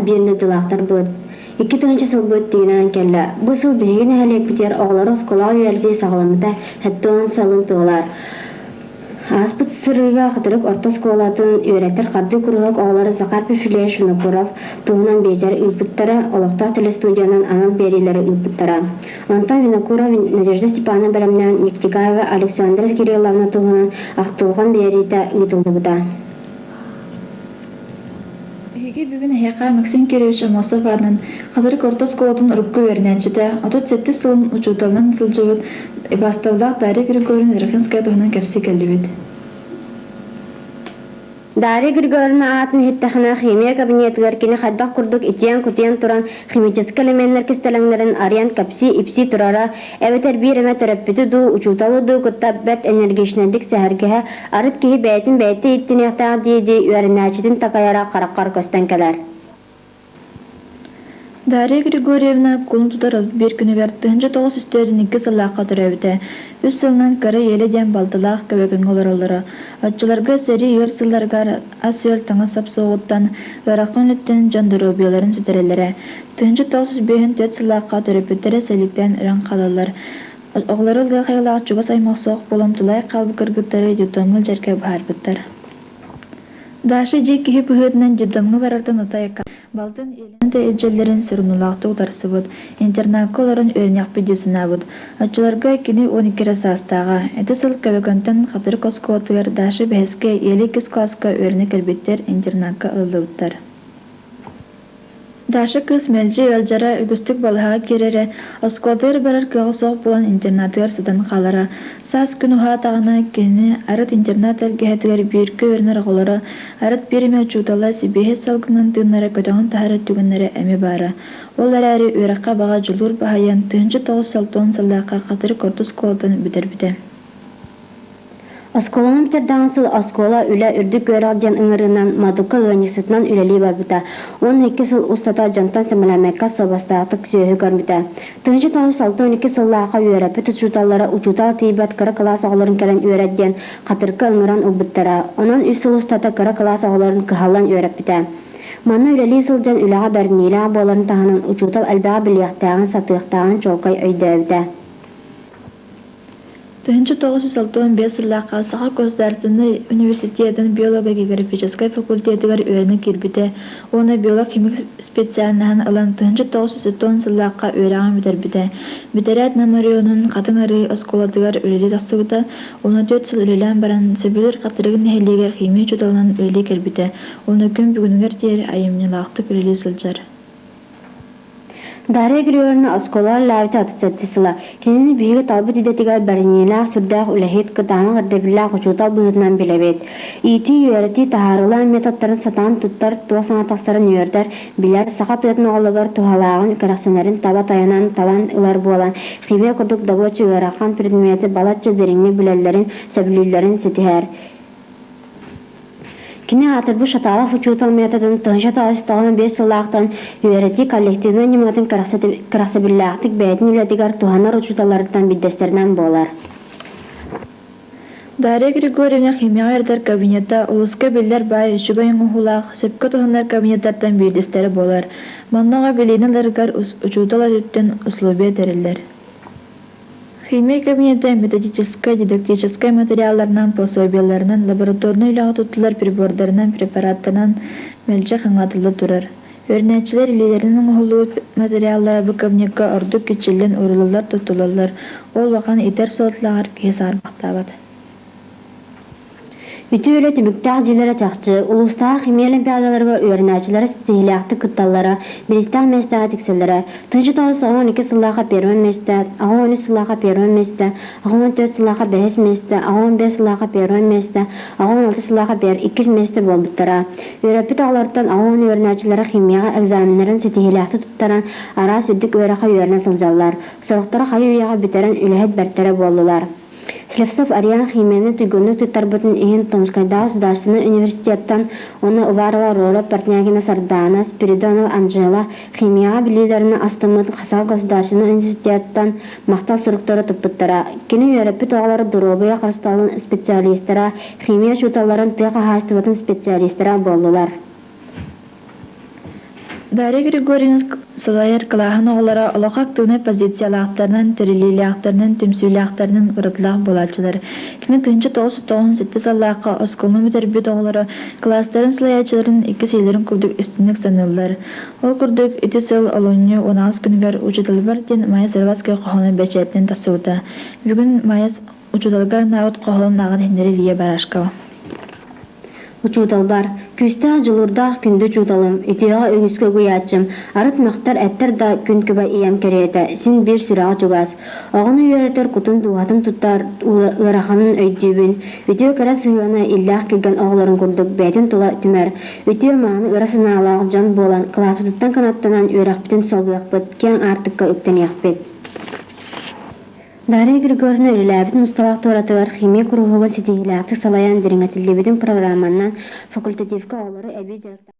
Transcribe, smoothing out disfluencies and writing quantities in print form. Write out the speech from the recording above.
Биир дойдулаахтарбыт. 2000 сылбыт тиинэн кэллэ. Бу сыл биһиги нэһилиэкпитигэр оҕолору оскуолаҕа үөрэтии саҕаламмыта 70 сылын туолар. Ааспыт сырыыга Хатырык орто оскуолатын үөрэтэр хардыы куруһуок оҕолоро Захар Пефилевич Винокуров туһунан биэчэр ыыппыттара, олохтоох телестудиянан анал биэриилэри ыыппыттара. Онтон Винокуров Надежда Степановна бэлэмнээн Нектикаева Александра Кирилловна туһунан ахтылҕан биэриитэ ыытыллыбыта. Биһиги бүгүн эһиэхэ Максим Кирович Аммосов аатынан Хатырык орто оскуолатын урукку үөрэнээччитэ, 37 сылын учууталынан сылдьыбыт убаастабыллаах Дарья Григорьевна Рахинская туһунан кэпсии кэллибит. Дарья Григорьевна аатын иһиттэхинэ, химия кабинетыгар кини хайдах курдук итийэн-кутуйан туран химическэй элеменнэр кистэлэҥнэрин арыйан кэпсии-ипсии турара, эбэтэр биир эмэ төрөппүтү дуу, учууталы дуу кытта бэрт энергичнэйдик сэһэргэһэ, арыт киһи бэйэтин бэйэтэ ииттиниэхтээх дии-дии үөрэнээччитин такайара хараххар көстөн кэлэр. Дарья Григорьевна кулун тутар 31 күнүгэр 1942 сыллаахха төрөөбүтэ. Үс сылынан кыра Еля диэн балтылаах Көбөкөҥҥө олороллоро. Оччолорго сэрии ыар сылларыгар ас-үөл таҥас-сап суоҕуттан, ыарахан үлэттэн дьон доруобуйаларын сүтэрэллэрэ. 1954 сыллаахха төрөппүттэрэ сэлииктээн өлөн хаалаллар. Оҕолоро лыах айылаах чугас аймах суох буолан тулаайах хаалбыт кыргыттары детдомҥа илдьэргэ быһаарбыттар. Даша дьиэ киһи быһыытынан детдомҥа барартан утайа балтын Елена да илдьэллэрин сорунуулаахтык утарсыбыт, интернакка олорон үөрэниэхпит дии санаабыт. Оччолорго кини 12 эрэ саастааҕа. Ити сыл Көбөкөнтөн Хатырык оскуолатыгар Даша бэһискэ, Еля иккис кылааска үөрэнэ кэлбиттэр, интернакка ылыллыбыттар. Даша кыыс мэлдьи ыалдьара, үгүстүк балыыһаҕа киирэрэ, оскуолатыгар барар кыаҕа суох буолан интернатыгар сытан хаалара. Саас күн уһаатаҕына, кинини арыт интернат тэлгэһэтигэр бииргэ үөрэнэр оҕолоро, арыт биир эмэ учуутала сибиэһэй салгынын тыыннара көтөҕөн таһаарар түгэннэрэ эмиэ баара. Ол эрээри үөрэххэ баҕа дьулуур баһыйан, 1960 сыллаахха Хатырык орто оскуолатын бүтэрбитэ. Оскуоланы бүтэрдэҕин сыл оскуола үлэ үрдүк үөрэх диэн ыҥырыынан Мадукка ыанньыксытынан үлэлии барбыта 12 сыл устата дьонтон сэмэлэммэккэ суобастаахтык сүөһү көрбүтэ. 1962 сыллаахха үөрэппит учууталлара учуутал тиийбэт кыра кылаас оҕолорун кэлэн үөрэт диэн Хатырыкка ыҥыран ылбыттара. Онон үс сыл устата кыра кылаас оҕолорун кыһаллан үөрэппитэ. Манна үлэлии сылдьан үлэҕэ бэриниилээх буоларын таһынан учуутал элбэҕи билиэхтээҕин, сатыахтааҕын чуолкай өйдөөбүтэ. 1965 сыллаахха Саха государственнай университетын биолого-географическай факультетыгар үөрэнэ киирбитэ уонна биолог-химик специальноһын ылан 1970 сыллаахха үөрэҕин бүтэрбитэ. Бүтэрээт Нам оройуонун Хатыҥ Арыы оскуолатыгар үлэлии тахсыбыта уонна түөрт сыл үлэлээн баран Сөбүлүүр Хатырыгын нэһилиэгэр химия учууталынан үлэлии кэлбитэ уонна күн бүгүнүгэр диэри айымньылаахтык үлэлии сылдьар. Дарья Григорьевна оскуолаҕа үлэлээбитэ 37 сыла. Кинини биһиги талбыт идэтигэр бэриниилээх, сүрдээх үлэһит, кытаанах ирдэбиллээх учуутал быһыытынан билэбит. Иитии-үөрэтии таһаарыылаах методтарын сатаан туттар, туох саҥа тахсарын үөрдэр, билэр, саха тыатын оҕолоругар туһалааҕын, кэрэхсэнэрин таба тайанан, талан ылар буолан, химия курдук добуочча ыарахан предмети балачча дириҥник билэллэрин, сөбүлүүллэрин ситиһэр. Кини аатырбыт Шаталов учуутал методын 1995 сыллаахтан үөрэтии коллективнай ньыматын кэрэхсэбиллээхтик бэйэтин үлэтигэр туһанар учууталларыттан биирдэстэринэн буолар. Дарья Григорьевна химияҕа үөрэтэр кабинета улууска биллэр баай үчүгэй оҥоһуулаах, сөпкө туһанар кабинеттартан биирдэстэрэ буолар. Манна оҕо билиини ыларыгар учуутал өттүттэн условия тэриллэр. Химия кабинета методическай, дидактическай материалларынан, пособиеларынан, лабораторнай үлэҕэ туттуллар прибордарынан, препараттарынан мэлдьи хаҥатылла турар. Үөрэнээччилэр илиилэринэн оҥоһуллубут материаллара бу кабинекка ордук кичэллэн ууруллаллар, туттуллаллар. Ол улахан иитэр суолталааҕар киһи саарбахтаабат. Үтүө үлэ түмүктээх дьиэлэрэ чахчы, улуустааҕы химия олимпиадаларыгар үөрэнээччилэрэ ситиһиилээхтик кытталлара, бириистээх миэстэҕэ тиксэллэрэ. 1912 сыллаахха первай миэстэ, 83 сыллаахха первай миэстэ, 84 сыллаахха бэһис миэстэ, 85 сыллаахха первай миэстэ, 86 сыллаахха иккис миэстэ буолбуттара. Үөрэппит оҕолоруттан 80 үөрэнээччилэрэ химияҕа экзаменнарын ситиһиилээхтик туттаран, араас үрдүк үөрэххэ үөрэнэ сылдьаллар. Сорохторо хайы-үйэҕэ бүтэрэн үлэһит бэртэрэ буоллулар. Слепцов Ариан химияны туйгуннук туттарбытын иһин Томскайдааҕы государственнай университеттан уонна Уварова Аврора Портнягина Сардаана, Спиридонова Анжела химияҕа билиилэрин астыммыт Хасал государственнай университеттан махтал суруктары туппуттара. Кини үөрэппит оҕолоро доруобуйа харыстабылын специалистара, химия учууталларын тыа хаһаайыстыбатын специалистара буоллулар. Дарья Григорьевна салайар кылааһын оҕолоро олоххо актыыбынай позициялаахтарынан, тэриллиилээхтэринэн, түмсүүлээхтэринэн уратылаах буолааччылар. Кини 1997 сыллаахха оскуоланы бүтэрбит оҕолоро кылаастарын салайааччыларын иккис ийэлэрин курдук истиҥник саныыллар. Ол курдук, ити сыл олунньу 18 күнүгэр «Учууталбар» диэн Майя Сыроватская хоһооно бэчээттэнэн тахсыбыта. Бүгүн Майя учууталга анаабыт хоһоонун ааҕан иһиннэрэ Лия Барашкова. Учууталбар, күүстээх дьулуурдаах күндү учууталым, үтүөҕэ үгүскэ угуйааччым, арыт мөхтөр эттэр да күн күбэй ийэм кэриэтэ, син биир сүрэҕэ чугас. Оҕону үөрэтэр кутун дууһатын туттар ыараханын өйдүүбүн. Үтүө кэрэ сыһыана иллээх кэргэн оҕолорун курдук бэйэтин тула түмэр, үтүө-мааны ыра санаалаах дьон буолан кылааспытыттан кынаттанан үөрэхпитин салгыахпыт, киэҥ аартыкка үктэниэхпит. Дарья Григорьевна үлэлээбит усталаах туоратыгар химия куруһуогун ситиһиилээхтик салайан дириҥэтиллибитин программанан факультативка оҕолору эбии дьарыктаах.